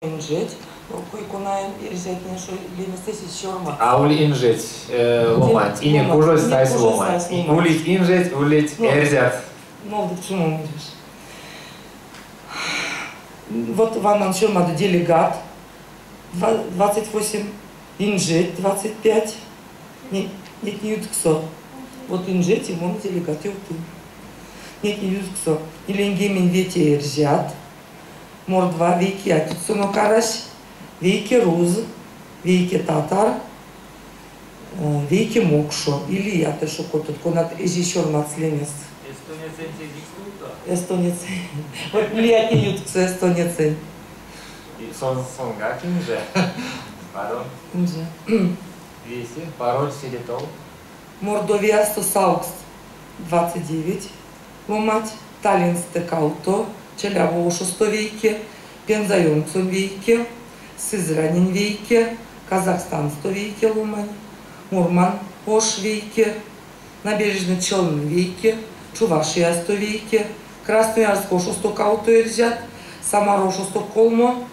Инжеть, кой-кона эрзятне лемест эзизь сёрмадт. А ули инжеть ломанть. Инекужось сайсь ломанть. Улить инжеть, улить эрзят. Нолдык чумом, Вот ванан сёрмады делегат 28, инжеть 25. Неть не ютксо. Вот инжеть и мон делегат ёвтынь. Неть не ютксо. 45 эрзят. Мордва вейке ютксонок арась, вейке руз, вейке татар, вейке мокшо и лият эшо котот, конат эзизь сёрмадс лемест. Эстонецэнть эзик стувто? Эстонецэнь. Вот лиятне ютксо эстонецэнь. Сон сонгак инже. Паро. Инже. Весе, пароль седе тов. Мордовиясто савкст 29 ломать, Таллинстэ кавто, Челяба ошосто вейке, Пенза ёнксонь вейке, Сызранень вейке, Казахстансто вейке ломань, Мурман ош вейке, Набережной Челны вейке, Чувашиясто вейке, Красноярск ошосто кавто эрзят, Самара ошосто колмо,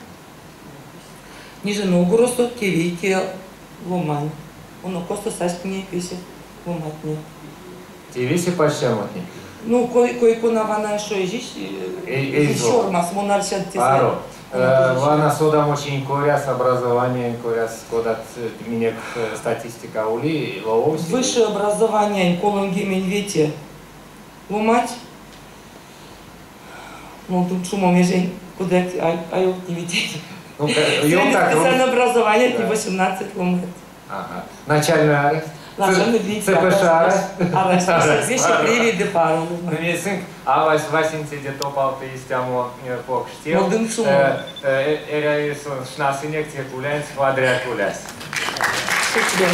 Нижней Новгородсто кевейке ломань. Оно косто састь минек весе ломантне. Те весе пачтямотне? Ну, кой-кона вана эшо эзизь сёрмас, мон арсян тесэ. Паро. Вана содамочинь коряс, образованиянь коряс, кодат минек статистика ули, лововсь? Высшее образованиянь 35 ломать. Ну, тут чумом ежень, куда а ёвтневить. Ну, Специальное образование 18 ломать. Ага. Начальной арась? Начальной ЦПШ арась? Арась. Весе превей ды паро. Ну, несынк, авась васенцеде топавты истямо покш тев. Нолдынк чумом. Эряви сон шнасынек те кулянть, вадря кулясь. Сюкпря.